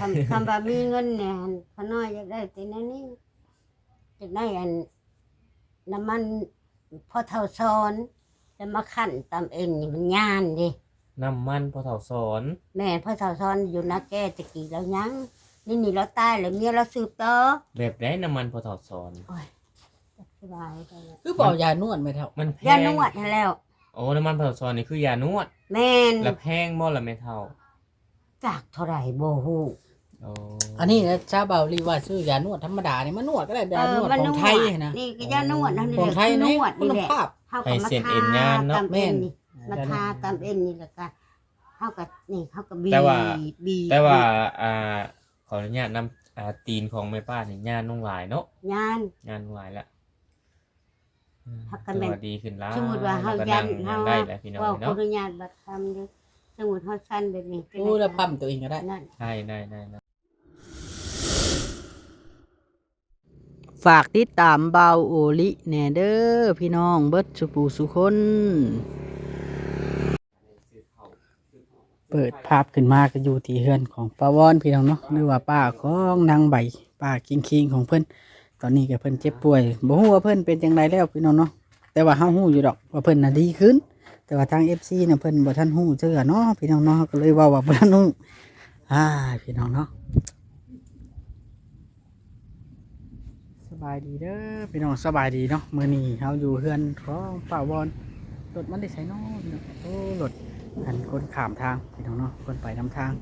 ຄັນ ຄັນວ່າມີເງິນແດ່ຫັ້ນ ພໍ່ນ້ອຍຢາກໄດ້ແຕ່ແນວນີ້ ຢາກໄດ້ອັນ ນ້ຳມັນພໍ່ເຖົ້າສອນ ແລ້ວມາຂັ່ນຕຳເອັນນີ້ ມັນຍານເດ້. ນ້ຳມັນພໍ່ເຖົ້າສອນ. ແມ່ນ ພໍ່ເຖົ້າສອນຢູ່ນາແກ່ແຕ່ກີ້ລາວຍັງ ນີ້ນີ້ລາວຕາຍແລ້ວ ເມຍລາວສືບຕໍ່. ແບບໃດນ້ຳມັນພໍ່ເຖົ້າສອນ? ໂອ້ຍ ອະທິບາຍໄປແລ້ວ ຄືບໍ່ເອົາຢານວດແມ່ເຖົ້າ? ມັນແພງ. ຢານວດຫັ້ນແລ້ວ. ໂອ້ ນ້ຳມັນພໍ່ເຖົ້າສອນນີ້ຄືຢານວດ. ແມ່ນ. ລະແພງບໍ່ລະແມ່ເຖົ້າ? ຈັກເທົ່າໃດບໍ່ຮູ້. ໂອ້ ອັນນີ້ນະ ຊາວເບົາລີວ່າຊື້ຢານວດທຳມະດານີ້ມານວດກໍໄດ້ ຢານວດຂອງໄທຫັ້ນນະ. ນີ້ກໍຢານວດນັ້ນ ຂອງໄທນີ້ ນວດນີ້ແຫຼະ ຄຸນນະພາບ. ເຮົາກໍມາທາຕຳເອັນນີ້ ມາທາຕຳເອັນນີ້ ແລ້ວກໍເຮົາກໍ ນີ້ ເຮົາກໍບີບ ແຕ່ວ່າ ບີບ ແຕ່ວ່າ ອ່າ ຂໍອະນຸຍາດນຳ ອ່າ ຕີນຂອງແມ່ປ້ານີ້ຍານລົງຫຼາຍເນາະ. ຍານ ຍານລົງຫຼາຍແລ້ວ. ອືມ ພັກກັນແມ່ນ ຖືວ່າດີຂຶ້ນຫຼາຍ. ສົມມຸດວ່າເຮົາຢ້ານ ເຮົາ ໄດ້ແລ້ວພີ່ນ້ອງເນາະ. ຂໍອະນຸຍາດບັດຄຳເດີ້ ສົມມຸດເຮົາສັ່ນແບບນີ້ ໂອ້ ແລ້ວປ້ຳຕົວເອງກໍໄດ້. ໄດ້ ໄດ້ ໄດ້ ໄດ້. ຝາກຕິດຕາມບ່າວໂອລິແດ່ເດີ້ພີ່ນ້ອງເບິດສູ່ຜູ້ສູ່ຄົນ. ເປີດພາບຂຶ້ນມາກໍຢູ່ທີ່ເຮືອນຂອງປ້າວອນພີ່ນ້ອງເນາະ ຫຼືວ່າປ້າຂອງນາງໃບ ປ້າຄິງໆຂອງເພິ່ນ. ຕອນນີ້ກໍເພິ່ນເຈັບປ່ວຍ ບໍ່ຮູ້ວ່າເພິ່ນເປັນຈັ່ງໃດແລ້ວພີ່ນ້ອງເນາະ ແຕ່ວ່າເຮົາຮູ້ຢູ່ດອກວ່າເພິ່ນນະດີຂຶ້ນ ແຕ່ວ່າທາງເອັຟຊີນະເພິ່ນບໍ່ທັນຮູ້ເທື່ອເນາະພີ່ນ້ອງເນາະ ເຮົາກໍເລີຍເວົ້າວ່າບໍ່ທັນຮູ້. ອ້າຍ ພີ່ນ້ອງເນາະ ສະບາຍດີເດີ້ພີ່ນ້ອງ ສະບາຍດີເນາະ. ມື້ນີ້ເຮົາຢູ່ເຮືອນຂອງປ້າວອນ ລົດມັນໄດ້ໃສເນາະພີ່ນ້ອງ? ໂອ້ ລົດອັນຄົນຂ້າມທາງພີ່ນ້ອງເນາະ ຄົນໄປນຳທາງ.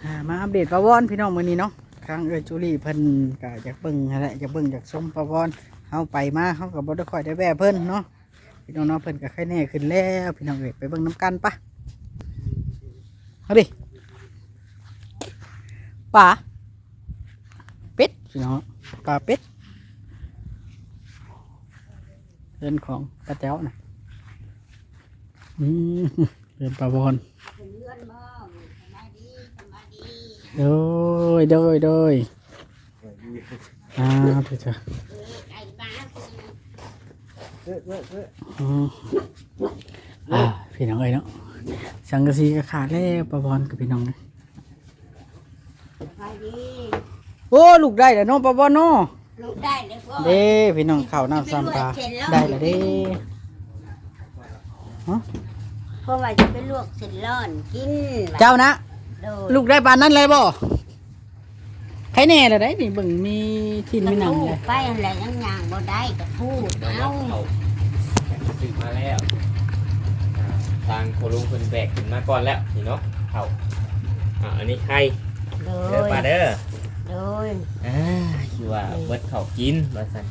ອ່າ ມາອັບເດດປ້າວອນພີ່ນ້ອງມື້ນີ້ເນາະ ທາງເອື້ອຍຈູລີເພິ່ນກໍຢາກເບິ່ງຫັ້ນແຫຼະ ຢາກເບິ່ງຢາກຊົມປ້າວອນ ເຮົາໄປມາເຮົາກໍບໍ່ໄດ້ຄ່ອຍໄດ້ແວ່ເພິ່ນເນາະ. ພີ່ນ້ອງເນາະ ເພິ່ນກໍໄຄແນ່ຂຶ້ນແລ້ວ ພີ່ນ້ອງເອີຍ ໄປເບິ່ງນຳກັນປະ. ເອົາດິ ປາ ເປັດ ພີ່ນ້ອງ ປາເປັດ ເຮືອນຂອງປ້າແຕ໋ວນະ. ອືມ ເຮືອນປ້າວອນ ໂດຍ ໂດຍ ໂດຍ. ອ່າ ເດີ ອືມ ອ່າ ພີ່ນ້ອງເອີຍເນາະ ສັງກະສີກໍຂາດແລ້ວ ປ້າວອນກັບພີ່ນ້ອງ. ໂອ້ ລູກໄດ້ແລ້ວເນາະ ປ້າວອນເນາະ. ລູກໄດ້ເດ້ ເດ້ພີ່ນ້ອງ ເຂົ້ານ້ຳຊຳປາ ໄດ້ລະເດ້. ຮະ ເພາະວ່າຈະໄປລວກເສັ້ນລ້ອນກິນ ເຈົ້ານະ. ໂດຍ ລູກໄດ້ປານນັ້ນເລີຍບໍ່? ໃຄແນ່ລະໄດ໋ນີ້ ເບິ່ງມີທິ່ນມີໜັງ ໄປຫັ້ນແຫຼະ ຍັງຍ່າງບໍ່ໄດ້ກໍພູດເອົາ. ຊື້ມາແລ້ວ ອ່າ ທາງພໍ່ລຸງເພິ່ນແບກຂຶ້ນມາກ່ອນແລ້ວນີ້ເນາະ ເຂົ້າ. ອ່າ ອັນນີ້ໄຂ່ ໂດຍ ເດີປ້າເດີ. ໂດຍ ອ່າ ຄືວ່າເບິດເຂົ້າກິນວ່າຊັ້ນ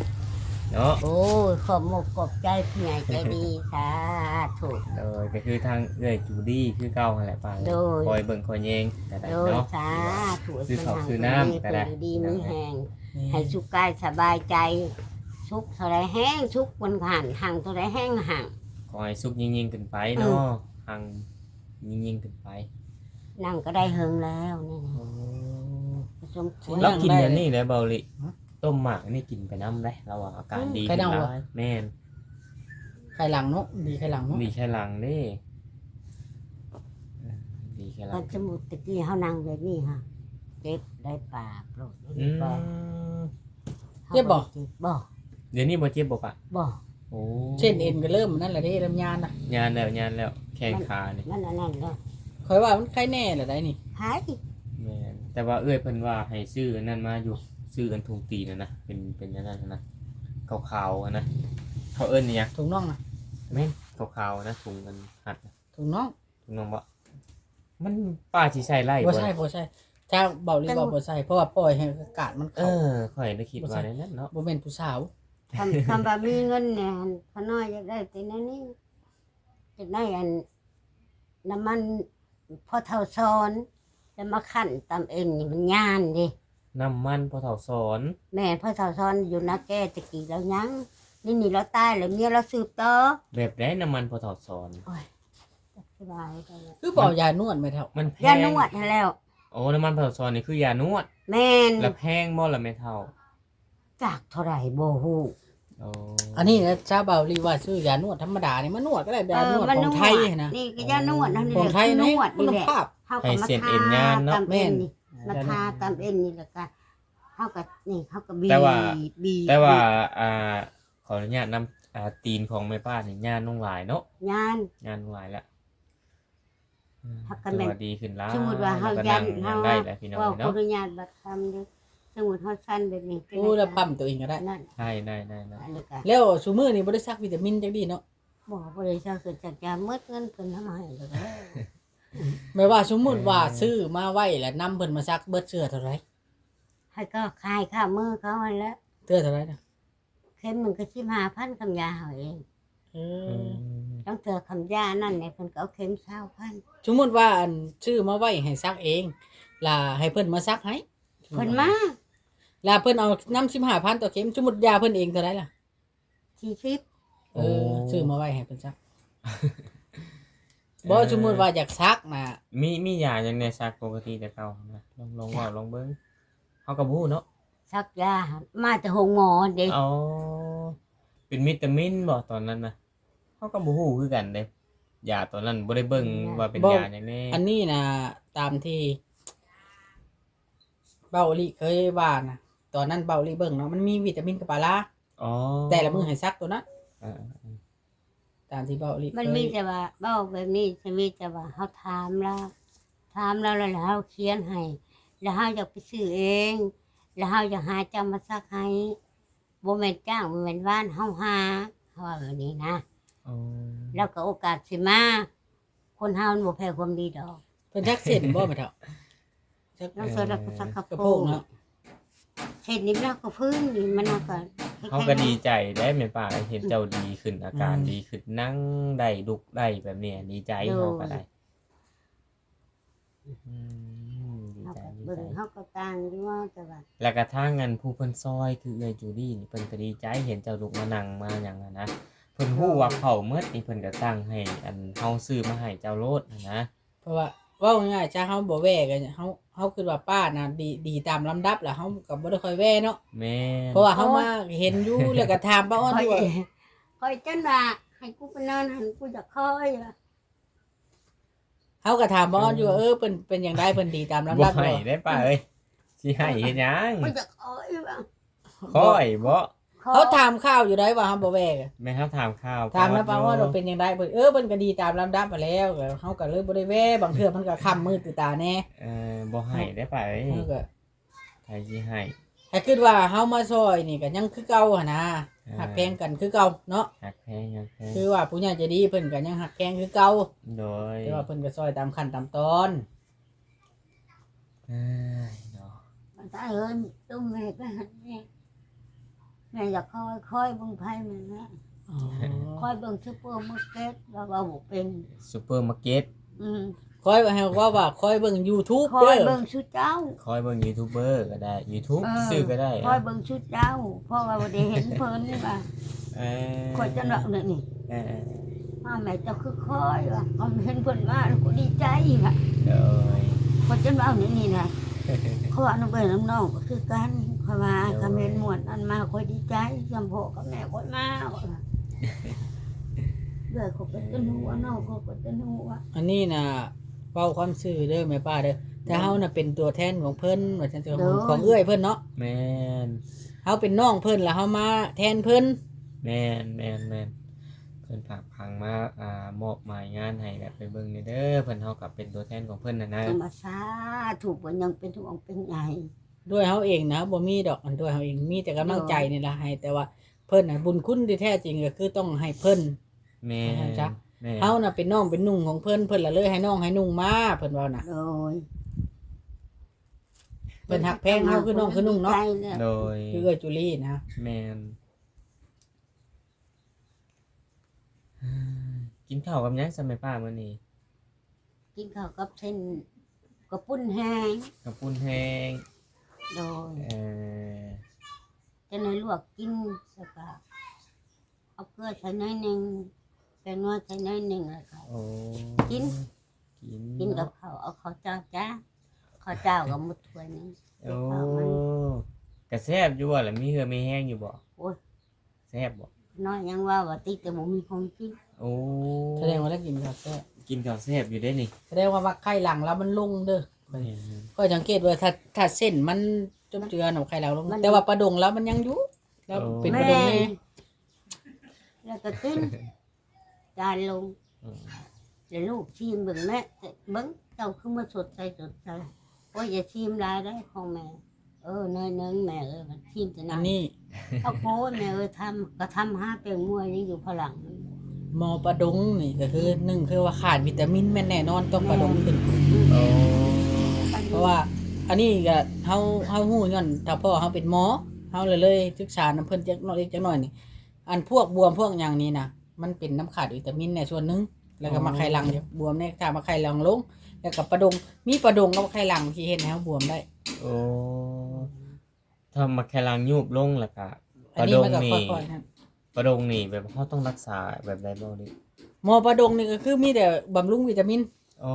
ເນາະ. ໂອ້ຍ ຂອບມຸກຂອບໃຈຜູ້ໃຫຍ່ໃຈດີ ສາທຸ. ໂດຍ ກໍຄືທາງເອື້ອຍຈູດີຄືເກົ່າຫັ້ນແຫຼະປ້າ. ໂດຍ ຄອຍເບິ່ງຄອຍແຍງກໍໄດ້ເນາະ. ໂດຍ ສາທຸ ຊື້ເຂົ້າຊື້ນ້ຳກໍໄດ້ ຢູ່ດີມີແຮງ ໃຫ້ສຸກກາຍສະບາຍໃຈ ສຸກເທົ່າໃດແຮງສຸກ ມັນຫັງ ຫັງເທົ່າໃດແຮງຫັງ. ຂໍໃຫ້ສຸກຍິ່ງໆຂຶ້ນໄປເນາະ ອືມ ຮັ່ງໆຂຶ້ນໄປ. ນັ່ງກໍໄດ້ເຫິງແລ້ວນີ້ນະ. ໂອ້ ສົມຄວນ. ລາວກິນອັນນີ້ແຫຼະເບົາລິ ຕົ້ມໝາກອັນນີ້ກິນໄປນຳໄດ໋ ລາວວ່າອາການດີຂຶ້ນຫຼາຍ. ອືມ ໄຂ່ເນົ່າບໍ່? ແມ່ນ ໄຂ່ຫຼັງເນາະ ດີໄຂ່ຫຼັງເນາະ ດີໄຂ່ຫຼັງເດ້ ດີໄຂ່ຫຼັງ. ຄັນສົມມຸດແຕ່ກີ້ເຮົານັ່ງແບບນີ້ຫະ ເຈັບໄດ໋ປາໂລດ. ອືມ ເຈັບບໍ່? ບໍ່ ດຽວນີ້ບໍ່ເຈັບບໍ່ປະ? ບໍ່. ໂອ້ ເສັ້ນເອັນກໍເລີ່ມນັ້ນລະເດ້ ເລີ່ມຍານລະ. ຍານແລ້ວ ຍານແລ້ວ ແຂ້ງຂານີ້ ມັນອັນນັ້ນແລ້ວ. ຂ້ອຍວ່າມັນໄຄແນ່ລະໄດ໋ນີ້. ໄຄ ແມ່ນ ແຕ່ວ່າເອື້ອຍເພິ່ນວ່າໃຫ້ຊື້ອັນນັ້ນມາຢູ່ ຊື້ອັນຖົງຕີນຫັ້ນນະ ເປັນ ເປັນອັນນັ້ນຫັ້ນນະ ຂາວໆຫັ້ນນະ ເຂົາເອີ້ນອີ່ຫຍັງ? ຖົງໜອງນະ. ແມ່ນ ຂາວໆນະ ຖົງອັນຫັດນະ ຖົງໜອງ. ນ້ອງບໍ່ ມັນປ້າຊິໃສ່ໄດ້ບໍ່? ບໍ່ໃສ່ ບໍ່ໃສ່ ຖ້າເບົາລີວ່າບໍ່ໃສ່ ເພາະວ່າປ່ອຍໃຫ້ອາກາດມັນເຂົ້າ. ເອີ ຂ້ອຍໄດ້ຄິດວ່າແນວນັ້ນເນາະ ບໍ່ແມ່ນຜູ້ສາວ. ຄັນ ຄັນວ່າມີເງິນແດ່ຫັ້ນ ພໍ່ນ້ອຍຢາກໄດ້ແຕ່ແນວນີ້ ຢາກໄດ້ອັນ ນ້ຳມັນພໍ່ເຖົ້າສອນ ແລ້ວມາຂັ່ນຕຳເອັນນີ້ ມັນຍານເດ້. ນ້ຳມັນພໍ່ເຖົ້າສອນ. ແມ່ນ ພໍ່ເຖົ້າສອນຢູ່ນາແກ່ແຕ່ກີ້ລາວຍັງ ນີ້ນີ້ລາວຕາຍແລ້ວ ເມຍລາວສືບຕໍ່. ແບບໃດນ້ຳມັນພໍ່ເຖົ້າສອນ? ໂອ້ຍ ອະທິບາຍໄປແລ້ວ ຄືບໍ່ເອົາຢານວດແມ່ເຖົ້າ? ມັນແພງ. ຢານວດຫັ້ນແລ້ວ. ໂອ້ ນ້ຳມັນພໍ່ເຖົ້າສອນນີ້ຄືຢານວດ. ແມ່ນ. ລະແພງບໍ່ລະແມ່ເຖົ້າ? ຈັກເທົ່າໃດບໍ່ຮູ້. ໂອ້ ອັນນີ້ນະ ຊາວເບົາລີວ່າຊື້ຢານວດທຳມະດານີ້ມານວດກໍໄດ້ ຢານວດຂອງໄທຫັ້ນນະ. ນີ້ກໍຢານວດນັ້ນ ຂອງໄທນີ້ ນວດນີ້ແຫຼະ ຄຸນນະພາບ ເຮົາກໍມາທາຕຳເອັນນີ້. ແມ່ນ. ມາທາຕາມເອັນນີ້ ແລ້ວກະເຮົາກະ ນີ້ ເຮົາກະບີບ ແຕ່ວ່າ ບີບ ແຕ່ວ່າ ບີບ ອ່າ ຂໍອະນຸຍາດນຳ ອ່າ ຕີນຂອງແມ່ປ້ານີ້ຍານລົງຫຼາຍເນາະ ຍານ ຍານລົງຫຼາຍແລ້ວ. ອືມ ຫາກກໍແມ່ນ ຖືວ່າດີຂຶ້ນຫຼາຍ ສົມມຸດວ່າເຮົາ ແລ້ວກໍ ຢັນ ນັ່ງ ເຮົາ ຍັງໄດ້ແຫຼະພີ່ນ້ອງ ເວົ້າ ເນາະ ຂໍອະນຸຍາດບັດຄຳເດີ ສົມມຸດເຮົາສັ່ນແບບນີ້ ໂອ້ ແລ້ວປ້ຳຕົວເອງກໍໄດ້ ນັ້ນ ໄດ້ ໄດ້ ໄດ້ ອັນນີ້ກໍ ແລ້ວຊຸມື້ນີ້ບໍ່ໄດ້ສັກວິຕາມິນຈັກດີ້ເນາະ? ບໍ່ ບໍ່ໄດ້ສັກ ສັກຢາ ໝົດເງິນເພິ່ນເອົາມາໃຫ້ແລ້ວກໍ ແມ່ນວ່າສົມມຸດວ່າ ເອີ ຊື້ມາໄວ້ແລ້ວນຳເພິ່ນມາສັກ ເບິດເທື່ອເທົ່າໃດ? ໃຫ້ເຂົາຂາຍຄ່າມືເຂົາຫັ້ນແຫຼະ ເທື່ອເທົ່າໃດນະ? ເຂັມໜຶ່ງກໍສິບຫ້າພັນ ຄຳຢາເຮົາເອງ ເອີ ອືມ ລາງເທື່ອຄຳຢານັ້ນແຫຼະ ເພິ່ນກໍເອົາເຂັມຊາວພັນ ສົມມຸດວ່າ ອັນ ຊື້ມາໄວ້ໃຫ້ສັກເອງ ລະໃຫ້ເພິ່ນມາສັກໃຫ້ ເພິ່ນມາ ລະເພິ່ນເອົານຳສິບຫ້າພັນຕໍ່ເຂັມ ສົມມຸດຢາເພິ່ນເອງເທົ່າໃດລະ? ສີ່ສິບ ເອີ ໂອ້ ຊື້ມາໄວ້ໃຫ້ເພິ່ນສັກ ບໍ່ ເອີ ສົມມຸດວ່າຢາກສັກນະ ມີ ມີຢາຫຍັງແດ່ສັກປົກກະຕິແຕ່ເກົ່ານະ? ລອງ ລອງເວົ້າລອງເບິ່ງ ເຮົາກໍບໍ່ຮູ້ເນາະ ສັກຢາມາແຕ່ໂຮງໝໍເດ້ ອໍ ເປັນວິຕາມິນບໍ່ຕອນນັ້ນນະ? ເຮົາກໍບໍ່ຮູ້ຄືກັນເດ້ ຢາຕອນນັ້ນບໍ່ໄດ້ເບິ່ງ ອືມ ວ່າເປັນ ບໍ່ ຢາຫຍັງແດ່ ອັນນີ້ນະ ຕາມທີ່ ເບົາອີ່ຫຼີເຄີຍວ່ານະ ຕອນນັ້ນເບົາອີ່ຫຼີເບິ່ງເນາະ ມັນມີວິຕາມິນກັບປາລາ ອໍ ແຕ່ລະມື້ໃຫ້ສັກໂຕນັ້ນ ເອີ ຕາມທີ່ເບົາອີ່ຫຼີ ມັນມີແຕ່ວ່າເວົ້າແບບນີ້ ຈະມີແຕ່ວ່າເຮົາຖາມລາວ ຖາມລາວແລ້ວເຮົາຂຽນໃຫ້ ແລ້ວເຮົາຢາກໄປຊື້ເອງ ແລ້ວເຮົາຢາກຫາເຈົ້າມາສັກໃຫ້ ບໍ່ແມ່ນຈ້າງ ບໍ່ແມ່ນຫວານ ເຮົາຫາ ເຮົາວ່າແບບນີ້ນະ ອໍ ແລ້ວກໍໂອກາດຊິມາ ຄົນເຮົາມັນບໍ່ແພ້ຄວາມດີດອກ ເພິ່ນສັກເສັ້ນບໍ່ແມ່ເຖົ້າ? ສັກ ເອີ ສັກກະໂພກເນາະ ເສັ້ນນີ້ມັນກໍຟື້ນນີ້ ມັນກໍ ເຮົາກໍດີໃຈໄດ໋ແມ່ປ້າ ເຫັນເຈົ້າດີຂຶ້ນ ອາການ ອືມ ດີຂຶ້ນ ນັ່ງໄດ້ ລຸກໄດ້ແບບນີ້ ດີໃຈ ໂດຍ ເຮົາກໍໄດ້ ອືມ ດີໃຈ ເຮົາກໍ ດີໃຈ ເບິ່ງເຮົາກໍຕ່າງຢູ່ ແຕ່ວ່າ ແລ້ວກະທາງອັນຜູ້ເພິ່ນຊ່ອຍ ຄືເອື້ອຍຈູລີນີ້ ເພິ່ນກໍດີໃຈ ເຫັນເຈົ້າລຸກມານັ່ງມາຫຍັງຫັ້ນນະ ເພິ່ນຮູ້ ໂດຍ ວ່າເຂົ້າໝົດນີ້ ເພິ່ນກໍສັ່ງໃຫ້ອັນເຮົາຊື້ມາໃຫ້ເຈົ້າໂລດຫັ້ນນະ ເພາະວ່າເວົ້າງ່າຍໆ ຖ້າເຮົາບໍ່ແວ່ກໍ ເຮົາ ເຮົາຄິດວ່າປ້ານະ ດີ ດີຕາມລຳດັບ ແລ້ວເຮົາກໍບໍ່ໄດ້ຄ່ອຍແວ່ເນາະ ແມ່ນ ເພາະວ່າເຮົາ ໂອ້ຍ ມາເຫັນຢູ່ ແລ້ວກໍຖາມປ້າອອນຢູ່ວ່າ ຂ້ອຍ ຂ້ອຍຈົນວ່າໃຫ້ກູໄປນອນຫັ້ນ ກູຢາກຄ່ອຍວ່າ ເຮົາກໍຖາມປ້າອອນຢູ່ວ່າ ເອີ ເອີ ເພິ່ນເປັນຈັ່ງໃດ ເພິ່ນດີຕາມລຳດັບບໍ່? ບໍ່ໃຫ້ໄດ໋ປ້າເອີຍ ຊິໃຫ້ເຮັດຫຍັງ? ຂ້ອຍຢາກຄ່ອຍວ່າ ຄ່ອຍບໍ່? ເຮົາຖາມຂ່າວຢູ່ໃດ໋ວ່າເຮົາບໍ່ແວ່ ແມ່ນ ເຮົາຖາມຂ່າວ ຖາມນຳປ້າອອນວ່າເປັນຈັ່ງໃດ ເພິ່ນ ເອີ ເພິ່ນກໍດີຕາມລຳດັບຫັ້ນແຫຼ້ວ ເຮົາກໍເລີຍບໍ່ໄດ້ແວ່ ບາງເທື່ອມັນກໍຄ່ຳມືດຕາແດ່ ເອີ ບໍ່ໃຫ້ໄດ໋ປ້າເອີຍ ເຮົາກໍ ໃຜຊິໃຫ້ ໃຫ້ຄິດວ່າເຮົາມາຊ່ອຍນີ້ກໍຍັງຄືເກົ່າຫັ້ນນະ ອ່າ ຮັກແພງກັນຄືເກົ່າເນາະ ຮັກແພງ ຮັກແພງ ຄືວ່າຜູ້ໃຫຍ່ໃຈດີເພິ່ນກໍຍັງຮັກແພງຄືເກົ່າ ໂດຍ ແຕ່ວ່າເພິ່ນກໍຊ່ອຍຕາມຂັ້ນຕາມຕອນ ເອີຍ ເນາະ ຕາເອີຍ ຕຸ້ມແມ່ໄປຫັ້ນແມ່ ແມ່ຢາກຄ່ອຍ ຄ່ອຍເບິ່ງໃຜແມ່ນແຫຼະ ອໍ ຄ່ອຍເບິ່ງຊຸບເປີມາເກັດ ລາວເວົ້າບໍ່ເປັນ ຊຸບເປີມາເກັດ ອືມ ຂ້ອຍວ່າ ໃຫ້ເວົ້າວ່າຂ້ອຍເບິ່ງຢູທູບເດີ ຂ້ອຍເບິ່ງຊຸເຈົ້າ ຂ້ອຍເບິ່ງຢູທູບເບີກໍໄດ້ ຢູທູບ ເອີ ຊື່ກໍໄດ້ ຂ້ອຍເບິ່ງຊຸເຈົ້າ ເພາະວ່າບໍ່ໄດ້ເຫັນເພິ່ນວ່າ ເອີ ຂ້ອຍຈະເວົ້າແນວນີ້ ເອີ ເອີ ອ້າວ ແມ່ເຈົ້າຄືຂ້ອຍວ່າ ຂ້ອຍເຫັນເພິ່ນມາແລ້ວຂ້ອຍດີໃຈວ່າ ໂດຍ ຂ້ອຍຈະເວົ້າແນວນີ້ນະ ຂ້ອຍວ່ານຳເອື້ອຍນຳນ້ອງກໍຄືກັນ ຂ້ອຍວ່າ ໂດຍ ຄັນແມ່ນມ່ວນອັນມາ ຂ້ອຍດີໃຈ ສ່ຳພໍ່ກັບແມ່ຂ້ອຍມາ ເອື້ອຍຂ້ອຍກໍຈົນຫົວ ນ້ອງຂ້ອຍກໍຈົນຫົວ ອັນນີ້ນະ ເວົ້າຄວາມຊື່ເດີແມ່ປ້າເດີ ແຕ່ເຮົານະເປັນຕົວແທນຂອງເພິ່ນ ວ່າຊັ້ນເຖາະ ໂດຍ ຂອງເອື້ອຍເພິ່ນເນາະ ແມ່ນ ເຮົາເປັນນ້ອງເພິ່ນ ແລ້ວເຮົາມາແທນເພິ່ນ ແມ່ນ ແມ່ນ ແມ່ນ ເພິ່ນຝາກຝັງມາ ອ່າ ມອບໝາຍງານໃຫ້ ແບບໄປເບິ່ງແດ່ເດີ ເພິ່ນ ເຮົາກໍເປັນຕົວແທນຂອງເພິ່ນຫັ້ນນະ ສາທຸ ເພິ່ນຍັງເປັນຫ່ວງເປັນໃຍ ດ້ວຍເຮົາເອງນະ ບໍ່ມີດອກ ອັນດ້ວຍເຮົາເອງ ມີແຕ່ກຳລັງໃຈ ໂດຍ ນີ້ລະໃຫ້ ແຕ່ວ່າເພິ່ນນະ ບຸນຄຸນທີ່ແທ້ຈິງກໍຄືຕ້ອງໃຫ້ເພິ່ນ ແມ່ນ ວ່າຊັ້ນຊະ ແມ່ນ ເຮົານະເປັນນ້ອງເປັນນຸ່ງຂອງເພິ່ນ ເພິ່ນລະເລີຍໃຫ້ນ້ອງໃຫ້ນຸ່ງມາ ເພິ່ນເວົ້ານະ ໂດຍ ເພິ່ນຮັກແພງເຮົາຄືນ້ອງຄືນຸ່ງເນາະ ໂດຍ ຄືເອື້ອຍຈູລີນະ ແມ່ນ ກິນເຂົ້າກັບຫຍັງຊະແມ່ປ້າມື້ນີ້? ກິນເຂົ້າກັບເສັ້ນ ເຂົ້າປຸ້ນແຫ້ງ ເຂົ້າປຸ້ນແຫ້ງ ໂດຍ ເອີ ຈັ່ງໜ້ອຍລວກກິນ ແລ້ວກະເອົາເກືອໃສ່ໜ້ອຍໜຶ່ງ ແປ້ງນົວໃສ່ໜ້ອຍໜຶ່ງ ແລ້ວກະ ໂອ້ ກິນ ກິນ ກິນກັບເຂົ້າ ເອົາເຂົ້າເຈົ້າຈ້າ ເຂົ້າເຈົ້າກໍໝົດຖ້ວຍໜຶ່ງ ໂອ້ ເອົາມັນ ກະແຊບຢູ່ບໍ່ລະ ມີເຫື່ອມີແຮງຢູ່ບໍ່? ໂອ້ຍ ແຊບບໍ່? ນ້ອຍຍັງວ່າວ່າຕິ ແຕ່ບໍ່ມີຂອງກິນ ໂອ້ ສະແດງວ່າໄດ້ກິນເຂົ້າແຊບ ກິນເຂົ້າແຊບຢູ່ເດ້ນີ້ ສະແດງວ່າໝາກໄຂ່ຫຼັງລາວມັນລົງເດີ ຂ້ອຍສັງເກດວ່າ ຖ້າ ຖ້າເສັ້ນມັນຈົບເຈືອນ ເອົາໄຂ່ລາງລົງ ແຕ່ວ່າປາດົງລາວມັນຍັງຢູ່ ລາວເປັນປາດົງແນ່ ແລ້ວກໍຂຶ້ນຈານລົງ ແລ້ວລູກຊີມເບິ່ງ ແມ່ເບິ່ງ ເຈົ້າຄືມາສົດໃສສົດໃສ ໂອ້ຍ ຢ່າຊີມຫຼາຍເດີຂອງແມ່ ເອີ ໜ້ອຍໜຶ່ງແມ່ເອີຍ ຊີມແຕ່ນ້ຳ ອັນນີ້ ເອົາໂກຍແມ່ເອີຍ ທຳກໍທຳຫາແປ້ງມົວຍັງຢູ່ພະຫຼັງ ໝໍປາດົງນີ້ກໍຄື ໜຶ່ງ ຄືວ່າຂາດວິຕາມິນແມ່ນແນ່ນອນ ຕ້ອງປາດົງຂຶ້ນ ເພາະວ່າອັນນີ້ກໍເຮົາ ເຮົາຮູ້ຍ້ອນຖ້າພໍ່ເຮົາເປັນໝໍ ເຮົາເລີຍ ເລີຍສຶກສານຳເພິ່ນຈັກໜ້ອຍເລັກຈັກໜ້ອຍນີ້ ອັນພວກບວມພວກຫຍັງນີ້ນະ ມັນເປັນນຳຂາດວິຕາມິນແດ່ສ່ວນໜຶ່ງ ແລ້ວກໍໝາກໄຂ່ຫຼັງ ບວມແດ່ ຖ້າໝາກໄຂ່ຫຼັງລົງ ແລ້ວກໍປາດົງ ມີປາດົງກັບໄຂ່ຫຼັງທີ່ເຮັດໃຫ້ເຮົາບວມໄດ້ ໂອ້ ຖ້າໝາກໄຂ່ຫຼັງຍູບລົງ ແລ້ວກໍ ອັນນີ້ມັນກໍຄ່ອຍໆນັ້ນ ປາດົງນີ້ແບບເຮົາຕ້ອງຮັກສາແບບໃດບໍ່ນີ້? ໝໍປາດົງນີ້ກໍຄືມີແຕ່ບຳລຸງວິຕາມິນ ອໍ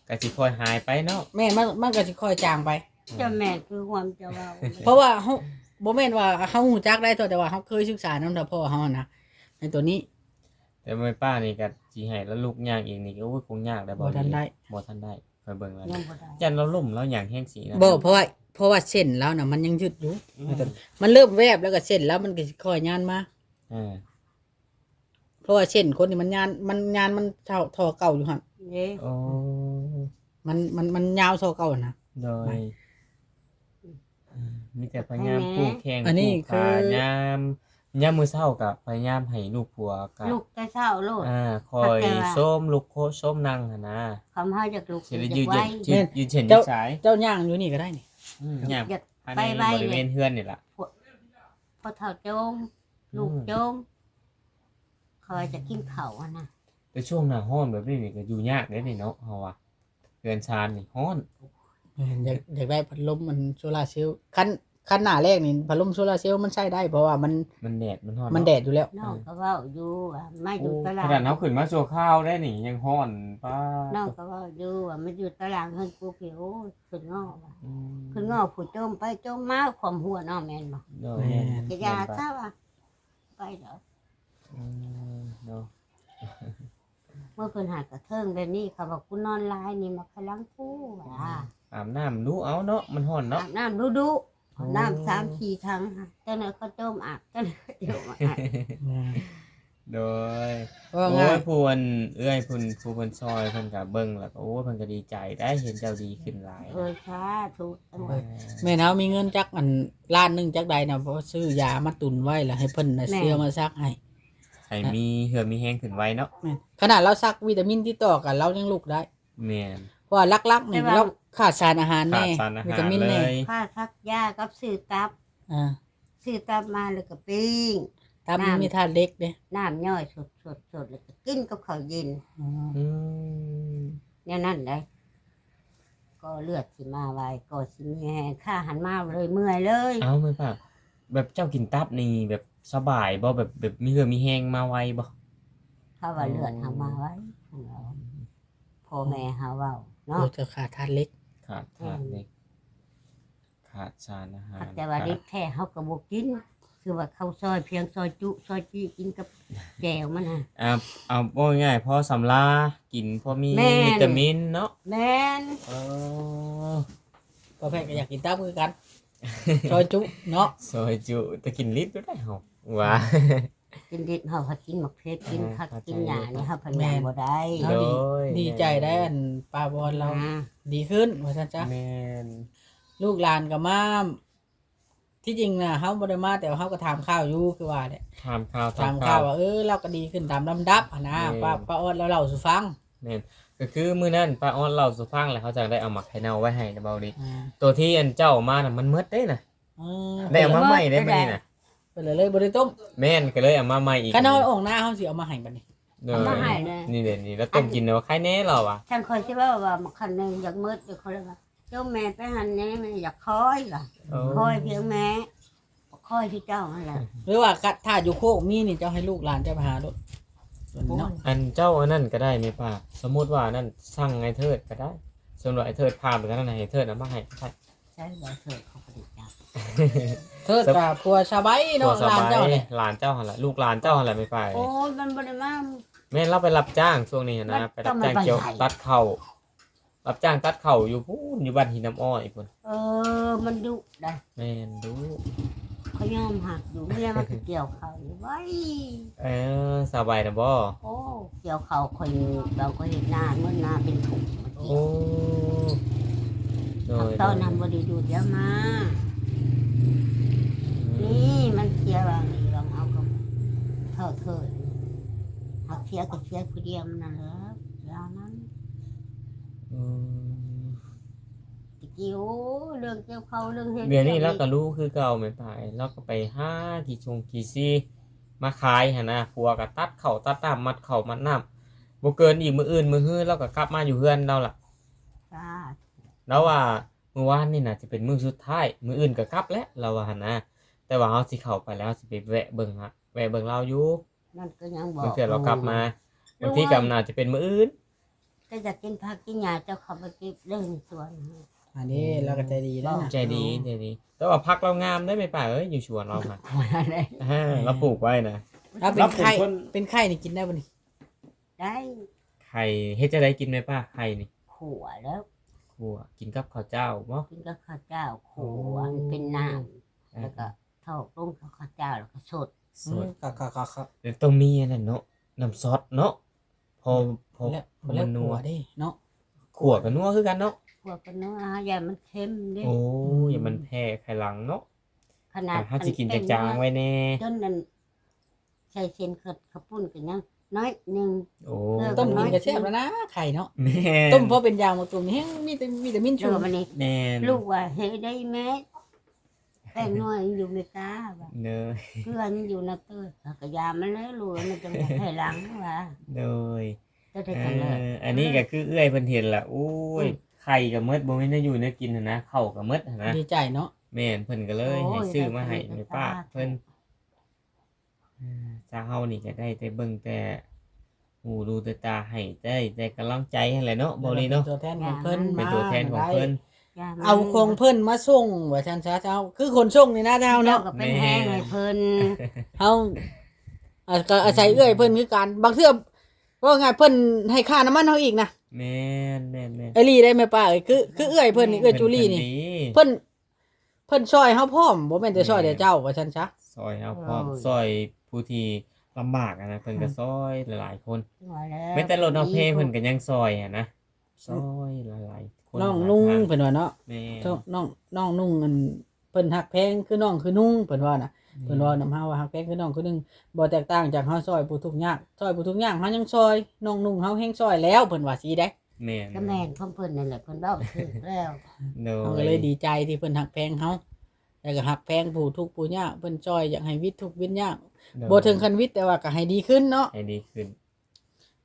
ກໍຊິຄ່ອຍຫາຍໄປເນາະ ແມ່ນ ມັນ ມັນກໍຊິຄ່ອຍຈາງໄປ ເຈົ້າແມ່ນຄືຄວາມເຈົ້າເວົ້າ ເພາະວ່າເຮົາ ບໍ່ແມ່ນວ່າເຮົາຮູ້ຈັກໄດ້ ແຕ່ວ່າເຮົາເຄີຍສຶກສານຳທ່ານພໍ່ເຮົານະ ໃນຕົວນີ້ ແຕ່ແມ່ປ້ານີ້ກໍຊິໃຫ້ລາວລຸກຍ່າງເອງນີ້ ໂອ້ຍ ຄົງຍາກໄດ໋ ບໍ່ທັນໄດ້ ບໍ່ທັນໄດ້ ຂ້ອຍເບິ່ງແລ້ວ ຍັງບໍ່ໄດ້ ຢ້ານລາວລົ້ມລາວຫຍັງແຮງຊີ້ນະ ບໍ່ ເພາະວ່າ ເພາະວ່າເສັ້ນລາວນະ ມັນຍັງຍືດຢູ່ ອືມ ມັນເລີ່ມແວບແລ້ວກໍເສັ້ນລາວມັນກໍຊິຄ່ອຍຍານມາ ເອີ ເພາະວ່າເສັ້ນຄົນນີ້ມັນຍານ ມັນຍານ ມັນເທົ່າທໍ່ເກົ່າຢູ່ຫັ້ນເດ້ ໂອ້ ມັນ ມັນ ມັນຍາວທໍ່ເກົ່າຫັ້ນນະ ໂດຍ ມີແຕ່ພະຍາຍາມປູແຂ່ງ ອັນນີ້ ປູຂາ ຍາມ ຍາມມື້ເຊົ້າກໍພະຍາຍາມໃຫ້ລູກຜົວກໍລຸກແຕ່ເຊົ້າໂລດ ອ່າ ຄອຍຊົມລຸກໂຄຊົມນັ່ງຫັ້ນນະ ຄຳເຮົາຢາກລຸກ ຊິໄດ້ຢືດເສັ້ນຍືດສາຍ ເຈົ້າຍ່າງຢູ່ນີ້ກໍໄດ້ນີ້ ອືມ ຍ່າງພາຍໃນບໍລິເວນເຮືອນນີ້ລະ ພໍ່ເຖົ້າໂຈງ ລູກໂຈງ ເຂົາວ່າຈະກິນເຂົ້າຫັ້ນນະ ແຕ່ຊ່ວງໜ້າຮ້ອນແບບນີ້ນີ້ກໍຢູ່ຍາກເດ້ນີ້ເນາະ ເຮົາວ່າ ເຮືອນຊານນີ້ຮ້ອນ ແມ່ນ ຢາກ ຢາກໄດ້ພັດລົມອັນໂຊລາເຊວ ຄັນ ຄັນໜ້າແລ້ງນີ້ພັດລົມໂຊລາເຊວມັນໃຊ້ໄດ້ ເພາະວ່າມັນ ມັນແດດ ມັນຮ້ອນ ມັນແດດຢູ່ແລ້ວ ນ້ອງກໍເວົ້າຢູ່ວ່າມາຢູ່ຕະຫຼາດ ໂອ້ ຂະໜາດເຮົາຂຶ້ນມາຊົ່ວຄາວໄດ້ນີ້ຍັງຮ້ອນ ປ້າ ນ້ອງກໍເວົ້າຢູ່ວ່າມາຢູ່ຕະຫຼາດເຮືອນກູພີ້ ໂອ້ຍ ຂຶ້ນງໍວ່າ ອືມ ຂຶ້ນງໍຜູ້ຈົ່ມໄປຈົ່ມມາ ຄວາມຫົວເນາະ ແມ່ນບໍ່? ໂດຍ ແມ່ນ ກະຢ່າຊະວ່າ ໄປດອກ ອືມ ເນາະ ເມື່ອເພິ່ນຫາກະເທິງແບບນີ້ ເຂົາວ່າກູນອນຫຼາຍນີ້ມາພະລັງກູວ່າ ອືມ ອາບນ້ຳດຸເອົາເນາະ ມັນຮ້ອນເນາະ ອາບນ້ຳດຸໆ ອາບນ້ຳສາມສີ່ຖັງ ຈັ່ງໃດກໍຈົ່ມອາບ ຈັ່ງໃດກໍຈົ່ມອາບ ໂດຍ ໂອ້ຍ ຜູ້ອັນເອື້ອຍເພິ່ນ ຜູ້ເພິ່ນຊ່ອຍເພິ່ນກະເບິ່ງແລ້ວກໍ ໂອ້ຍ ເພິ່ນກະດີໃຈໄດ໋ ເຫັນເຈົ້າດີຂຶ້ນຫຼາຍ ໂອ້ຍ ສາທຸ ແມ່ນເຮົາມີເງິນຈັກອັນລ້ານໜຶ່ງຈັກໃດນະ ພໍຊື້ຢາມາຕຸນໄວ້ ແລ້ວໃຫ້ເພິ່ນນະ ແມ່ນ ຊື້ມາສັກໃຫ້ ໃຫ້ມີເຫື່ອມີແຮງຂຶ້ນໄວເນາະ ແມ່ນ ຂະໜາດລາວສັກວິຕາມິນຕິດຕໍ່ກັນລາວຍັງລຸກໄດ້ ແມ່ນ ເພາະວ່າຫຼັກໆນີ້ ແຕ່ວ່າລາວຂາດສານອາຫານແນ່ ຂາດສານອາຫານ ວິຕາມິນແນ່ ເລີຍ ຄ່າສັກຢາກັບຊື້ຕັບ ອ່າ ຊື້ຕັບມາແລ້ວກໍປີ້ງ ຕັບມັນມີທາດເຫຼັກເດ້ ນ້ຳ ນ້ຳຍ່ອຍສົດໆໆ ແລ້ວກໍກິນກັບເຂົ້າເຢັນ ອືມ ອືມ ແນວນັ້ນໄດ໋ ກໍເລືອດຊິມາໄວ ກໍຊິມີແຮງ ຂ້າຫັ້ນມາເລີຍເມື່ອຍເລີຍ ເອົ້າ ແມ່ປ້າ ແບບເຈົ້າກິນຕັບນີ້ແບບສະບາຍບໍ່? ແບບ ແບບມີເຫື່ອມີແຮງມາໄວບໍ່? ເຂົາວ່າເລືອດເຮົາມາໄວ ພໍ່ແມ່ເຮົາເວົ້າເນາະ ໂອ້ ເຈົ້າຂາດທາດເຫຼັກ ຂາດທາດເຫຼັກ ອືມ ຂາດສານອາຫານ ແຕ່ວ່າເດັກແທ້ເຮົາກໍບໍ່ກິນ ຄືວ່າເຂົ້າຊອຍພຽງ ຊອຍຈຸ ຊອຍຈີ່ ກິນກັບແຈ່ວມັນຫັ້ນ ອ່າ ເອົາ ເວົ້າງ່າຍໆ ພໍສຳລາ ກິນພໍມີ ແມ່ນ ວິຕາມິນເນາະ ແມ່ນ ເອີ ພໍ່ແພດກໍຢາກກິນຕັບຄືກັນ ຊອຍຈຸເນາະ ຊອຍຈຸ ແຕ່ກິນລິບຢູ່ໄດ໋ເຮົາ ວ່າ ກິນດິບເຮົາພັດກິນໝາກເຜັດ ກິນ ອ່າ ຜັກກິນຫຍ້ານີ້ເຮົາພັດ ແມ່ນ ຍັງບໍ່ໄດ້ ເຮົາດີ ໂດຍ ດີໃຈໄດ້ ອັນປ້າວອນລາວ ອ່າ ດີຂຶ້ນວ່າຊັ້ນຊະ ແມ່ນ ລູກຫຼານກໍມາ ທີ່ຈິງນະເຮົາບໍ່ໄດ້ມາ ແຕ່ວ່າເຮົາກໍຖາມຂ່າວຢູ່ ຄືວ່າແຫຼະ ຖາມຂ່າວ ຖາມຂ່າວວ່າ ເອີ ລາວກໍດີຂຶ້ນຕາມລຳດັບຫັ້ນນະ ແມ່ນ ປ້າ ປ້າອອດລາວເລົ່າສູ່ຟັງ ແມ່ນ ກໍຄືມື້ນັ້ນປ້າອອດເລົ່າສູ່ຟັງ ແລ້ວເຮົາຈັ່ງໄດ້ເອົາໝາກໄຂ່ເນົ່າໄວ້ໃຫ້ນະ ເບົາດີ ອ່າ ໂຕທີ່ອັນເຈົ້າເອົາມານະ ມັນໝົດເດ້ນະ ເອີ ໄດ້ເອົາມາໃໝ່ໄດ້ມື້ນີ້ນະ ເພິ່ນເລີຍບໍ່ໄດ້ຕົ້ມ ແມ່ນ ກໍເລີຍເອົາມາໃໝ່ອີກ ຄັນເຮົາອອກນາເຮົາຊິເອົາມາໃຫ້ບັດນີ້ ເອີ ເອົາມາໃຫ້ແລ້ວ ນີ້ແຫຼະ ນີ້ລາວຕົ້ມກິນແລ້ວໄຄແນ່ລາວວ່າ ຈັ່ງຂ້ອຍຊິເວົ້າວ່າໝາກໄຂ່ເນົ່າຢາກໝົດ ເຈົ້າຂ້ອຍວ່າ ຈົ່ມແມ່ໄປຫັ້ນແນ່ ແມ່ຢາກຄອຍວ່າ ໂອ້ ຄອຍພຽງແມ່ ຄອຍຄືເຈົ້າຫັ້ນແຫຼະ ຫຼືວ່າຖ້າຢູ່ໂຄກມີນີ້ ເຈົ້າໃຫ້ລູກຫຼານເຈົ້າໄປຫາໂລດ ໂອ້ຍ ອັນເຈົ້າອັນນັ້ນກໍໄດ້ແມ່ປ້າ ສົມມຸດວ່າອັນນັ້ນສັ່ງໄອ້ເທີດກໍໄດ້ ສ່ວນວ່າໄອ້ເທີດພາໄປທາງນັ້ນ ໃຫ້ເທີດເອົາມາໃຫ້ກໍໄດ້ ໃຊ້ບໍ່ເທີດເຂົາກໍໄດ້ຈັບ ເທີດກໍຜົວສະໃບເນາະ ຜົວສະໃບ ຫຼານເຈົ້າຫັ້ນແຫຼະ ລູກຫຼານເຈົ້າຫັ້ນແຫຼະແມ່ປ້າ ໂອ້ຍ ມັນບໍ່ໄດ້ມາ ແມ່ນລາວໄປຮັບຈ້າງຊ່ວງນີ້ຫັ້ນນະ ໄປຮັບຈ້າງກ່ຽວຕັດເຂົ້າ ຮັບຈ້າງຕັດເຂົ້າຢູ່ພຸ້ນ ຢູ່ບ້ານຫີນນ້ຳອ້ອຍພຸ້ນ. ເອີ ມັນດຸໄດ໋. ແມ່ນ ດຸ. ຂ້ອຍຍອມຮັບຢູ່ ເວລາມັນໄປກ່ຽວເຂົ້ານີ້ ໄວ. ເອີ ສາວໃບນະບໍ? ໂອ້ ກ່ຽວເຂົ້າຂ້ອຍ ບາງຂ້ອຍເຮັດນາ ເງິນນາເປັນຖົງ. ໂອ້ ໂດຍ ຕອນນັ້ນບໍ່ໄດ້ດູດຢາມາ. ອືມ ນີ້ມັນເສຍຫວັງນີ້ ຫວັງເຮົາກໍເທົ່າເທີ້ຍ ຫາກເສຍກໍເສຍຜູ້ດຽວນັ້ນແຫຼະ ຢ່າງນັ້ນ. ອືມ ຕະກີ້ ໂອ້ ເລື່ອງກ່ຽວເຂົ້າ ເລື່ອງເຮັດ ດຽວນີ້ລາວກໍຮູ້ຄືເກົ່າແມ່ນປາເອີຍ. ລາວກໍໄປຫາຂີ້ຊົງຂີ້ຊີມາຂາຍຫັ້ນນະ ຜົວກໍຕັດເຂົ້າຕັດນ້ຳ ມັດເຂົ້າມັດນ້ຳ. ບໍ່ເກີນອີກມື້ອື່ນມື້ຮື ລາວກໍກັບມາຢູ່ເຮືອນລາວລະ. ສາທຸ. ລາວວ່າມື້ວານນີ້ໜ້າຈະເປັນມື້ສຸດທ້າຍ ມື້ອື່ນກໍກັບແຫຼະ ລາວວ່າຫັ້ນນະ. ແຕ່ວ່າເຮົາຊິເຂົ້າໄປແລ້ວ ເຮົາຊິໄປແວະເບິ່ງ ແວະເບິ່ງລາວຢູ່. ມັນກໍຍັງບອກ ບາງເທື່ອລາວກັບມາ ບາງທີກໍໜ້າຈະເປັນມື້ອື່ນ. ກໍຢາກກິນຜັກກິນຫຍ້າ ເຈົ້າເຂົ້າໄປເກັບເດີ ໃນສວນ. ອັນນີ້ ອືມ ລາວກໍໃຈດີເດ້ນະ ໃຈດີ ໃຈດີ. ແຕ່ວ່າຜັກລາວງາມເດ້ແມ່ປ້າເອີຍ ຢູ່ສວນລາວຫັ້ນ. ອາ ລາວປູກໄວ້ນະ. ລາວເປັນໄຂ້ ລາວເປັນຄົນ ເປັນໄຂ້ນີ້ກິນໄດ້ບໍ່ນີ້? ໄດ້. ໄຂ່ ເຮັດຈັ່ງໃດກິນແມ່ປ້າ ໄຂ່ນີ້? ຂົ້ວແລ້ວ. ຂົ້ວ ກິນກັບເຂົ້າເຈົ້າບໍ? ກິນກັບເຂົ້າເຈົ້າ ຂົ້ວ ໂອ້ ໃຫ້ເປັນນ້ຳ ອ່າ ແລ້ວກໍ ຖອກລົງເຂົ້າເຈົ້າແລ້ວກໍສົດ. ສົດ ອືມ ຄັກໆໆໆ. ແລ້ວຕ້ອງມີອັນນັ້ນເນາະ ນ້ຳຊອດເນາະ ພໍ ພໍ ແລ້ວ ພໍມັນນົວ ແລ້ວຂົ້ວເດ້ເນາະ ຂົ້ວກໍນົວຄືກັນເນາະ. ຂົ້ວກໍນົວ ຢ້ານມັນເຄັມເດ້. ໂອ້ ອືມ ຢ້ານມັນແພ້ໄຂ່ຫຼັງເນາະ. ຂະໜາດ ຖ້າເຮົາຊິກິນຈາງໆໄວ້ແດ່ ຈົນນັ້ນ ໃສ່ເສັ້ນເຂົ້າ ເຂົ້າປຸ້ນກໍຍັງໜ້ອຍໜຶ່ງ. ໂອ້ ຕົ້ມກິນກໍແຊບແລ້ວນະ ໄຂ່ເນາະ. ແມ່ນ ຕົ້ມພໍເປັນຢາງ ໝາກຕົ້ມນີ້ແຮງມີແຕ່ ມີແຕ່ໝິ່ນຊຸ່ມ. ແມ່ນ ລູກວ່າ ເຮັດໄດ້ແມ່ ແປ້ງນົວຍັງຢູ່ເມກາວ່າ ເດີ ເກືອຍັງຢູ່ນະເຕີ. ເຮົາກໍຢາມມັນແລ້ວ ລູກມັນຈັ່ງໄດ້ໄຂ່ຫຼັງວ່າ. ໂດຍ ເອີ ອັນນີ້ກໍຄືເອື້ອຍເພິ່ນເຫັນລະ ໂອ້ຍ ອືມ ໄຂ່ກໍໝົດ ບໍ່ມີແນວຢູ່ແນວກິນຫັ້ນນະ ເຂົ້າກໍໝົດຫັ້ນນະ. ດີໃຈເນາະ. ແມ່ນ ເພິ່ນກໍເລີຍໃຫ້ຊື້ມາໃຫ້ແມ່ປ້າເພິ່ນ. ເອີ ຊາວເຮົານີ້ກໍໄດ້ແຕ່ເບິ່ງແຕ່ຫູດູແຕ່ຕາ ໃຫ້ໄດ້ແຕ່ກຳລັງໃຈຫັ້ນແຫຼະເນາະ ເບົາລີເນາະ. ເປັນຕົວແທນຂອງເພິ່ນ ເປັນຕົວແທນຂອງເພິ່ນ ເອົາຂອງເພິ່ນມາສົ່ງວ່າຊັ້ນຊະ. ເຈົ້າ ຄືຂົນສົ່ງນີ້ນະ ເຈົ້າເນາະ ເຮົາກໍເປັນແຮງໃຫ້ເພິ່ນ. ເຮົາ ອ່າ ກໍອາໄສເອື້ອຍເພິ່ນຄືກັນ ບາງເທື່ອ ເວົ້າງ່າຍເພິ່ນໃຫ້ຄ່ານ້ຳມັນເຮົາອີກນະ. ແມ່ນໆໆ ອີ່ຫຼີເດ້ແມ່ປ້າເອີຍ. ຄື ຄືເອື້ອຍເພິ່ນນີ້ ເອື້ອຍຈູລີນີ້ ເພິ່ນ ເພິ່ນຊ່ອຍເຮົາພ້ອມ ບໍ່ແມ່ນແຕ່ຊ່ອຍແຕ່ເຈົ້າ ວ່າຊັ້ນຊະ ຊ່ອຍເຮົາພ້ອມ ຊ່ອຍຜູ້ທີ່ລຳບາກຫັ້ນນະ ເພິ່ນກໍຊ່ອຍຫຼາຍໆຄົນ. ແມ່ນແຕ່ລົດເຮົາເພເພິ່ນກໍຍັງຊ່ອຍຫັ້ນນະ ຊ່ອຍຫຼາຍໆຄົນ. ນ້ອງນຸ່ງເພິ່ນວ່າເນາະ. ແມ່ນ ນ້ອງ ນ້ອງນຸ່ງ ອັນ ເພິ່ນຮັກແພງຄືນ້ອງຄືນຸ່ງ ເພິ່ນວ່ານະ. ແມ່ນ ເພິ່ນເວົ້ານຳເຮົາວ່າ ຮັກແພງຄືນ້ອງຄືນຸ່ງ ບໍ່ແຕກຕ່າງຈາກເຮົາຊ່ອຍຜູ້ທຸກຍາກ ຊ່ອຍຜູ້ທຸກຍາກ ເຮົາຍັງຊ່ອຍ ນ້ອງນຸ່ງເຮົາແຮງຊ່ອຍແລ້ວ ເພິ່ນວ່າຊີ້ເດ້. ແມ່ນ ກໍແມ່ນຂອງເພິ່ນນັ້ນແຫຼະ ເພິ່ນເວົ້າຖືກແລ້ວ. ໂດຍ ເຮົາກໍເລີຍດີໃຈທີ່ເພິ່ນຮັກແພງເຮົາ ແລ້ວກໍຮັກແພງຜູ້ທຸກຜູ້ຍາກ ເພິ່ນຊ່ອຍຢາກໃຫ້ວິດທຸກວິດຍາກ. ໂດຍ ບໍ່ເຖິງຂັ້ນວິດ ແຕ່ວ່າກໍໃຫ້ດີຂຶ້ນເນາະ ໃຫ້ດີຂຶ້ນ.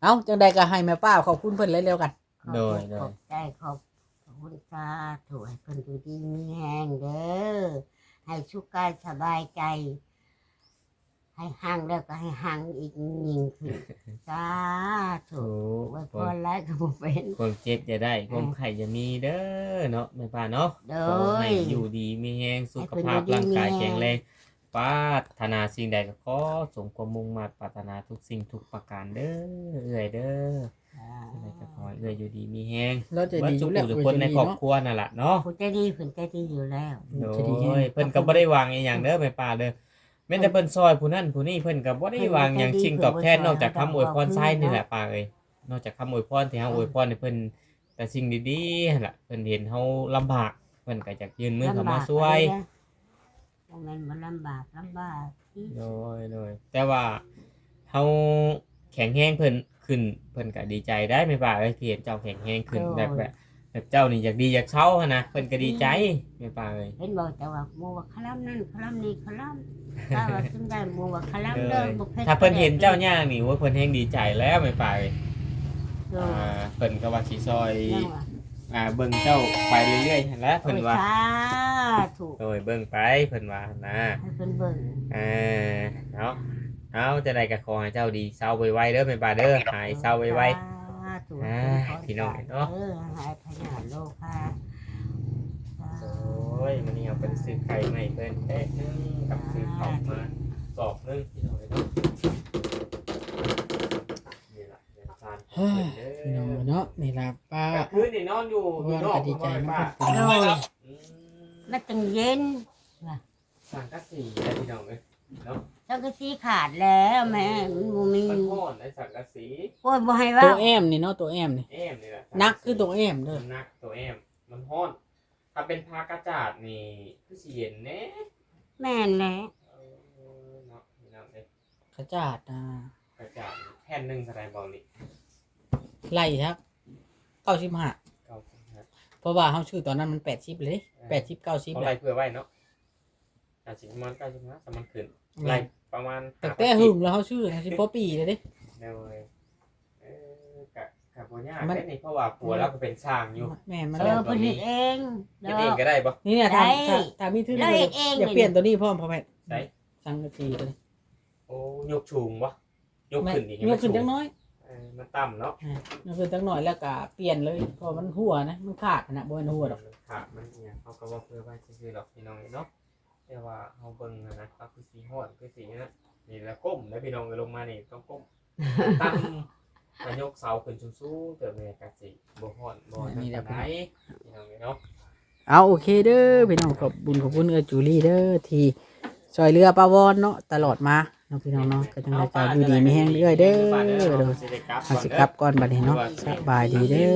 ເອົ້າ ຈັ່ງໃດກໍໃຫ້ແມ່ປ້າຂອບຄຸນເພິ່ນແລ້ວກັນ. ໂດຍ ຂອບ ໂດຍ ຂອບໃຈ ຂອບ ຂອບຄຸນ ສາທຸ ໃຫ້ເພິ່ນຢູ່ດີມີແຮງເດີ ໃຫ້ສຸກກາຍສະບາຍໃຈ ໃຫ້ຮັ່ງແລ້ວກໍໃຫ້ຮັ່ງອີກຍິ່ງຂຶ້ນ ສາທຸ. ໂອ້ ອວຍພອນຫຼາຍກໍບໍ່ເປັນ ຄວາມເຈັບຢ່າໄດ້ ຄວາມໄຂ້ຢ່າມີເດີເນາະ ແມ່ປ້າເນາະ. ໂດຍ ຂໍໃຫ້ຢູ່ດີມີແຮງ ສຸຂະພາບຮ່າງກາຍແຂງແຮງ ປາດຖະໜາສິ່ງໃດກໍຂໍສົມຄວາມມຸ່ງມາດປາດຖະໜາທຸກສິ່ງທຸກປະການເດີ ເອື້ອຍເດີ. ຈັ່ງໃດກໍຂໍໃຫ້ເອື້ອຍຢູ່ດີມີແຮງ ເບິດສູ່ຜູ້ທຸກຄົນໃນຄອບຄົວນັ້ນລະເນາະ. ຜູ້ໃຈດີ ເພິ່ນໃຈດີຢູ່ແລ້ວ. ໂດຍ ເພິ່ນກໍບໍ່ໄດ້ຫວັງອີ່ຫຍັງເດີແມ່ປ້າເດີ ແມ່ນແຕ່ເພິ່ນຊ່ອຍຜູ້ນັ້ນຜູ້ນີ້ ເພິ່ນກໍບໍ່ໄດ້ຫວັງຫຍັງ ສິ່ງຕອບແທນນອກຈາກຄຳອວຍພອນໃຊ້ນີ້ແຫຼະປ້າເອີຍ ນອກຈາກຄຳອວຍພອນທີ່ເຮົາອວຍພອນໃຫ້ເພິ່ນ ແຕ່ສິ່ງດີໆຫັ້ນລະ ເພິ່ນເຫັນເຮົາລຳບາກ ເພິ່ນກໍຢາກຍື່ນມືເຂົ້າມາຊ່ວຍ. ບໍ່ແມ່ນວ່າລຳບາກ ລຳບາກ. ໂດຍ ໂດຍ ແຕ່ວ່າເຮົາແຂງແຮງເພິ່ນຂຶ້ນ ເພິ່ນກໍດີໃຈໄດ໋ແມ່ປ້າເອີຍ ທີ່ເຫັນເຈົ້າແຂງແຮງຂຶ້ນ. ໂດຍ ແບບ ແບບ ແບບເຈົ້ານີ້ຢາກດີຢາກເຊົາຫັ້ນນະ ເພິ່ນກໍດີໃຈ ອືມ ແມ່ປ້າເອີຍ. ເຫັນບໍ່ ເຈົ້າວ່າໝູ່ວ່າຄະລຳນັ້ນ ຄະລຳນີ້ ຄະລຳ ຖ້າວ່າກິນໄດ້ໝູ່ວ່າຄະລຳເດີ ໂດຍ ບໍ່ເຜັດ. ຖ້າເພິ່ນເຫັນເຈົ້າຍ່າງນີ້ ໂອ້ຍ ເພິ່ນແຮງດີໃຈແລ້ວແມ່ປ້າເອີຍ. ໂດຍ ອ່າ ເພິ່ນກໍວ່າຊິຊ່ອຍ ຍັງວ່າ ອ່າ ເບິ່ງເຈົ້າໄປເລື້ອຍໆຫັ້ນແຫຼະ ເພິ່ນວ່າ. ໂອ້ຍ ສາທຸ. ໂດຍ ເບິ່ງໄປ ເພິ່ນວ່າຫັ້ນນະ ໃຫ້ເພິ່ນເບິ່ງ. ເອີ ເນາະ ເອົາ ຈັ່ງໃດກໍຂໍໃຫ້ເຈົ້າດີເຊົາໄວໆເດີແມ່ປ້າເດີ ຫາຍເຊົາໄວໆ. ໂດຍ ສາທຸ. ອ່າ ພີ່ນ້ອງເນາະ ເອີ ໃຫ້ພະຍາດໂລຄາ. ໂອ້ຍ ມື້ນີ້ເຮົາໄປຊື້ໄຂ່ໃຫ້ເພິ່ນແພັກໜຶ່ງ ກັບຊື້ເຂົ້າມາສອບໜຶ່ງ ພີ່ນ້ອງເນາະ. ນີ້ລະ ເຮືອນຊານຂອງເພິ່ນເດີ ພີ່ນ້ອງເນາະ. ນີ້ລະປ້າ ກາງຄືນນີ້ນອນຢູ່ ຢູ່ນອກ ກໍດີໃຈນຳເພິ່ນ ໂດຍ ອືມ ມັນຈັ່ງເຢັນ ສັງກະສີແຫຼະພີ່ນ້ອງເອີຍເນາະ ສັງກະສີຂາດແລ້ວແມ່ ມັນບໍ່ມີ ມັນຮ້ອນໄອ້ສັງກະສີ ໂອ້ຍ ບໍ່ໃຫ້ເວົ້າ ຕົວແອ້ມນີ້ເນາະ ຕົວແອ້ມນີ້ ແອ້ມນີ້ແຫຼະ ໜັກຄືຕົວແອ້ມເດີ ໜັກຕົວແອ້ມ ມັນຮ້ອນ ຖ້າເປັນຜ້າກະຈາດນີ້ຄືຊິເຢັນແດ່ ແມ່ນແຫຼະ ເອີ ເນາະ ພີ່ນ້ອງເອີຍ ກະຈາດນະ ກະຈາດແຜ່ນໜຶ່ງເທົ່າໃດບໍ່ນີ້ ໄລ່ທັກ ເກົ້າສິບຫ້າ ເກົ້າສິບຫ້າ ເພາະວ່າເຮົາຊື້ຕອນນັ້ນມັນແປດສິບເລີຍເດ້ ເອີ ແປດສິບ ເກົ້າສິບ ເຮົາໄລ່ເພື່ອໄວ້ເນາະ ອາດຊິປະມານເກົ້າສິບຫ້າ ຖ້າມັນຂຶ້ນ ແມ່ນ ໄລ່ປະມານ ຕັ້ງແຕ່ຫຶງແລ້ວເຮົາຊື້ນະ ຊິພໍປີແລ້ວເດ້ ໂດຍ ເອີ ກະ ກະບໍ່ຍາກ ມັນ ເດ້ນີ້ ເພາະວ່າຜົວລາວກໍເປັນຊ່າງຢູ່ ແມ່ນ ມັນ ເອີ ເພິ່ນເຮັດເອງ ເຮັດເອງກໍໄດ້ບໍ່ ນີ້ນະ ໄດ້ ຖ້າ ຖ້າ ຖ້າມີທຶນ ລາວເຮັດເອງ ຢາກປ່ຽນ ນີ້ ຕົວນີ້ພ້ອມ ພໍ່ແພດ ໃສ ສັງກະສີຕົວນີ້ ໂອ້ ຍົກສູງບໍ່ ຍົກຂຶ້ນອີກ ແມ່ນ ໃຫ້ມັນ ຍົກຂຶ້ນ ສູງ ຈັກໜ້ອຍ ເອີ ມັນຕ່ຳເນາະ ອ່າ ຍົກຂຶ້ນຈັກໜ້ອຍແລ້ວກໍປ່ຽນເລີຍ ເພາະມັນຮົ່ວນະ ມັນຂາດຫັ້ນນະ ບໍ່ແມ່ນຮົ່ວດອກ ມັນຂາດ ມັນອີຫຍັງ ເຮົາກໍເວົ້າເພື່ອໄວ້ຊື່ໆດອກ ພີ່ນ້ອງເອີຍເນາະ ແຕ່ວ່າເຮົາເບິ່ງຫັ້ນນະ ເຮົາຄືຊິຮ້ອນ ຄືຊິນັ້ນ ນີ້ລະກົ້ມເດີພີ່ນ້ອງເອີຍ ລົງມານີ້ຕ້ອງກົ້ມ ຕັ້ງ ກະຍົກເສົາຂຶ້ນສູງໆ ເຕີບແດ່ກະຊິບໍ່ຮ້ອນບໍ່ນັ້ນປານໃດ ພີ່ນ້ອງເອີຍເນາະ ເອົາ ໂອເຄເດີພີ່ນ້ອງ ຂອບບຸນຂອບຄຸນເອື້ອຍຈູລີເດີ ທີ່ຊ່ອຍເຫຼືອປ້າວອນເນາະ ຕະຫຼອດມາເນາະ ພີ່ນ້ອງເນາະ ກໍຈັ່ງໃດກໍຢູ່ດີມີແຮງເອື້ອຍເດີ ເຮົາຊິໄດ້ກັບກ່ອນ ເຮົາຊິກັບກ່ອນບັດນີ້ເນາະ ສະບາຍດີເດີ